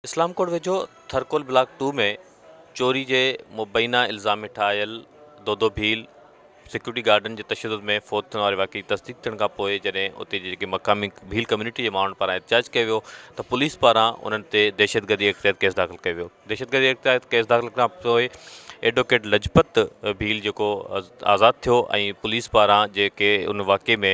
اسلام ڪوٽ ويجهو Thar Coal block two ۾ چوري جي مبينا الزام هيٺ آيل دودو ڀيل سيڪيورٽي گارڊن جي تشدد ۾ فوت ٿيڻ واري واقعي جي تصديق ٿيڻ کان پوء جڏهن اتي جي جيڪي مقامي ڀيل ڪميونٽي جي ماڻهن پاران احتجاج ڪيو ويو ته پوليس پاران انهن تي دهشتگردي ايڪٽ تحت ڪيس داخل ڪيو ويو دهشتگردي ايڪٽ تحت ڪيس داخل ڪرڻ کان پوء ايڊووڪيٽ لجپت ڀيل جيڪو آزاد ٿيو ۽ پوليس پاران جيڪي ان واقعي ۾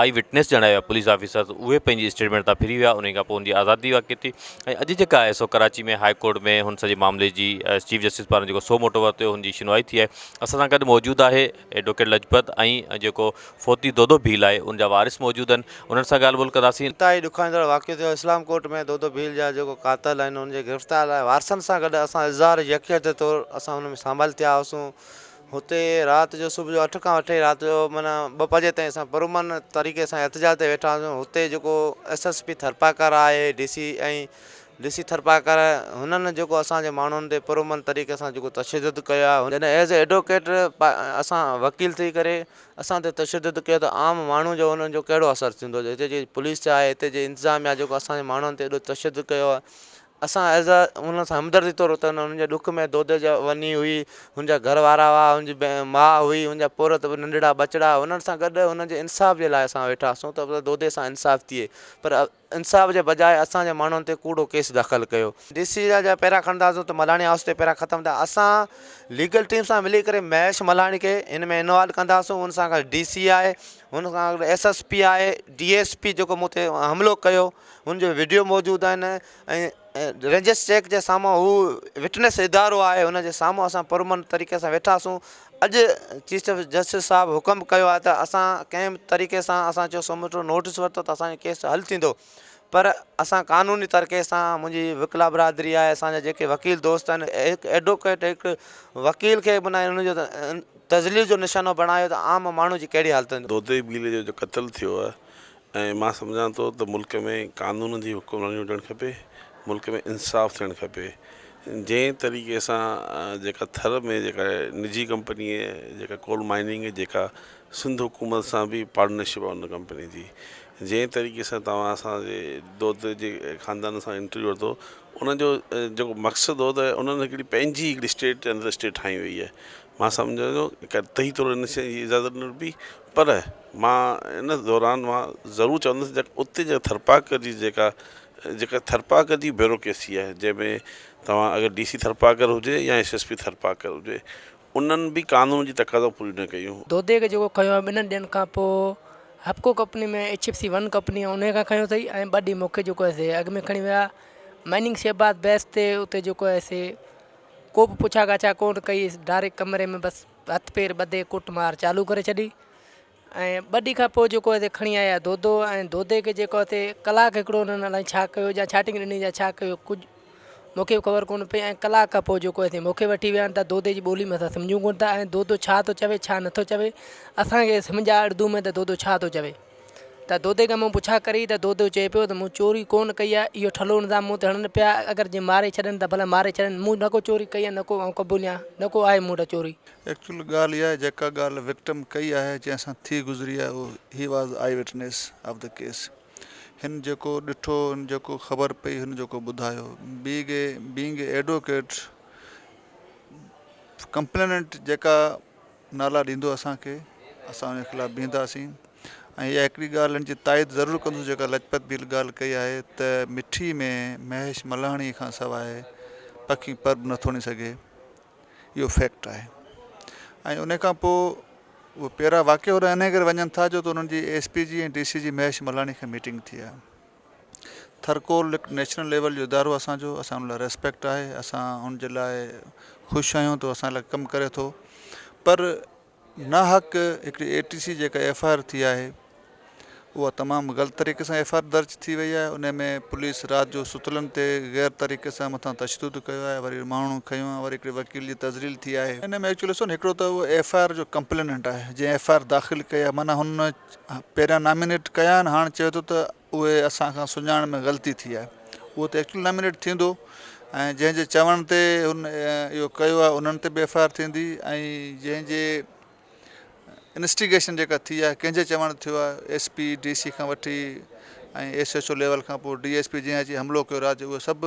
آئي وٽنس ڄاڻايا ويا پوليس آفيسر اهي پنهنجي اسٽيٽمينٽ تان ڦري ويا انهي کان پوء ان جي آزادي واقع ٿي ۽ اڄ جيڪا آهي سو ڪراچي ۾ هاء ڪورٽ ۾ هن سڄي معاملي جي چيف جسٽس پاران جيڪو سو موٽو ورتو ويو هن جي شنوائي ٿي آهي اسان سان گڏ موجود آهي ايڊووڪيٽ لجپت ۽ جيڪو فوتي دودو ڀيل آهي ان جا وارث موجود آهن انهن سان ڳالهه ٻولهه ڪنداسين. انتهائي ڏکائيندڙ واقعو ٿيو اسلام ڪوٽ ۾ دودو ڀيل جا جيڪو قاتل آهن ان جي گرفتار لاء وارثن سان گڏ اسان اظهار يڪجهتي طور اسان ان ۾ شامل ٿيا هئاسون هتي رات جو صبح جو اٺ کان وٺي رات جو معنيٰ ٻه بجي تائين اسان پرامن طريقي سان احتجاج تي ويٺا هئاسون هتي جيڪو ايس ايس پي ٿرپاڪر آهي D C ۽ D C Tharparkar هنن جيڪو اسان جي ماڻهن تي پرامن طريقي سان جيڪو تشدد ڪيو آهي جڏهن ايز اي ايڊووڪيٽ اسان وڪيل ٿي ڪري اسان تي تشدد ڪيو ته عام ماڻهو جو انهن جو ڪهڙو اثر ٿيندو هتي جي پوليس آهي هتي جي انتظاميا جيڪو اسان جي ماڻهن تي ايڏو تشدد ڪيو آهي اسان ايز اي انهن سان همدردي طور ته انهن جي ڏک ۾ دودي جا وني هئي هن جا گهر وارا هئا هن جي ماء هئي هن جا پورهيت ننڍڙا ٻچڙا انهن سان گڏ انهن جي انصاف جي لاء اسان ويٺا هئاسون ته دودي سان انصاف ٿئي پر انصاف جي بجاء اسان جي ماڻهن تي ڪوڙو ڪيس داخل ڪيو. ڊي سي جا پيرا کڻنداسون ته ملاڻي هائوس تي پيرا ختم ٿيا اسان ليگل ٽيم سان ملي ڪري مهيش ملاڻي کي ان ۾ انوالو ڪنداسون ان سان گڏ ڊي سي آهي ان سان گڏ ايس ايس پي آهي ڊي ايس پي جيڪو مون تي حملو ڪيو ان جو وڊيو موجود آهن ۽ رينجرس چيڪ جي سامهون هو وٽنس ادارو آهي ان جي سامهون اسان پرامن طريقي سان ويٺاسون اڄ چيف جسٽس صاحب حڪم ڪيو آهي ته اسان ڪنهن به طريقي سان اسان چيو سوموٽو نوٽس ورتو ته اسان جو ڪيس حل ٿيندو پر اسان قانوني طريقي سان منهنجي وڪلا برادري آهي اسان جا جيڪي وڪيل دوست آهن هڪ ايڊووڪيٽ هڪ وڪيل کي بنا ان جو تذليل جو نشانو بڻايو ته عام ماڻهو جي ڪهڙي حالت ٿيندي. دودي ڀيل جو جو قتل ٿيو آهي ۽ مان سمجهان ٿو ته ملڪ ۾ قانون جي حڪمراني هجڻ کپي، ملڪ ۾ انصاف ٿيڻ کپي، جنهن طريقي سان جيڪا ٿر ۾ جيڪا نجي ڪمپني جيڪا ڪول مائننگ جيڪا سنڌ حڪومت سان به پارٽنرشپ آهي ان ڪمپني جي جنهن طريقي سان توهان اسان جي دودي جي خاندان سان انٽرويو ورتو ان جو جيڪو مقصد هو ته انهن هڪڙي پنهنجي هڪڙي اسٽيٽ اندر اسٽيٽ ٺاهي هئي آهي مان سمجهان ٿو قطعي طور ان شيء جي اجازت نه ڏبي پر مان ان دوران مان ضرور چوندس جيڪا اتي جيڪا ٿرپارڪر جي جيڪا جيڪا ٿرپارڪر جي بيوروڪريسي آهي جنهن ۾ توهان اگر ڊي سي ٿرپارڪر هجي يا ايس ايس پي ٿرپارڪر هجي انهن به قانون جي تقاضا پوري نه ڪيون. دودي کي جيڪو کنيو آهي ٻنهن ڏينهن کان پوء Hubco company ۾ H F C one company آهي انهي کان کنيو اٿئي ۽ ٻه ڏينهن مونکي جيڪو آهي سي اڳ ۾ کڻي ويا مائننگ شهباز بيس تي اتي جيڪو آهي سي ڪو به پڇا ڳاڇا ڪونه ڪئي ڊائريڪٽ ڪمري ۾ بس هٿ پير ٻڌي ڪٽ مار چالو ڪري ڇڏي ۽ ٻه ڏينهن کان پوء جيڪو هتي کڻي آيا دودو ۽ دودي کي جيڪو هتي ڪلاڪ هڪڙو هنن الائي ڇا ڪيو يا ڇاٽنگ ڏني يا ڇا ڪيو ڪجهه مونکي به خبر ڪونه پئي ۽ ڪلاڪ کان پوء جيڪو هتي مونکي وٺي ويا ته دودي جي ٻولي ۾ اسان سمجهون ڪونه ٿا ۽ دودو ڇا ٿو چوي ڇا نٿو چوي اسانکي سمجهه آ اردو ۾ ته دودو ڇا ٿو چوي ته دودي کان مون پڇا ڪري ته دودو چئي پيو ته مون چوري ڪونه ڪئي آهي، اهو ٺلهو نظام مون تي هڻن پيا، اگر جي ماري ڇڏن ته ڀلا ماري ڇڏن، مون نه ڪو چوري ڪئي آهي نه ڪو آئون قبوليان، نه ڪو آهي مون وٽ چوري. ايڪچوئل ڳالهه اها آهي جيڪا ڳالهه وڪٽم ڪئي آهي جنهن سان ٿي گذري آهي اهو he was eye witness of the case هن جيڪو ڏٺو هن جيڪو خبر پئي هن جيڪو ٻڌايو being a being a advocate complainant جيڪا نالا ڏيندو اسان کي اسان ان جي خلاف بيهنداسين ۽ اها هڪڙي ڳالهه ان جي تائيد ضرور ڪندس جيڪا لجپت ڀيل ڳالهه ڪئي آهي ته مٺي ۾ مهيش ملاڻي کان سواء پکي پر به نٿو هڻي سگهي اهو فيڪٽ آهي ۽ ان کان پوء اهي پيرا واقعي هوڏانهن انهي ڪري وڃن ٿا جو ته انهن جي ايس پي جي ۽ ڊي سي جي مهيش ملاڻي کان ميٽنگ ٿي آهي ٿرڪول هڪ نيشنل ليول جو ادارو اسان جو اسان ان لاء ريسپيڪٽ آهي اسان ان جي لاء خوش آهيون ته اسان لاء ڪم ڪري ٿو پر ناحق هڪڙي اي ٽي سي جيڪا ايف I R ٿي آهي اها تمام غلط طريقي سان ايف I R درج ٿي وئي آهي ان ۾ پوليس رات جو ستلن تي غير طريقي سان مٿان تشدد ڪيو آهي وري ماڻهو کنيو آهي وري هڪڙي وڪيل جي تذليل ٿي آهي ان ۾ ايڪچولي ڏسو نه هڪڙو ته اهو ايف I R جو ڪمپليننٽ آهي جنهن ايف I R داخل ڪئي آهي معنيٰ هن پهريان نامينيٽ ڪيا آهن هاڻ چئي ٿو ته اهي اسان کان سڃاڻڻ ۾ غلطي ٿي آهي اهو ته ايڪچوئل نامينيٽ ٿيندو ۽ جنهن جي چوڻ تي هن اهو ڪيو آهي انهن تي به ايف I R ٿيندي ۽ جنهن جي انسٽيگيشن جيڪا ٿي آهي ڪنهن جي چوڻ تي ٿيو آهي ايس پي ڊي سي کان وٺي ۽ ايس ايڇ او ليول کان پوء ڊي ايس پي جنهن اچي حملو ڪيو رات جو اهي سڀ.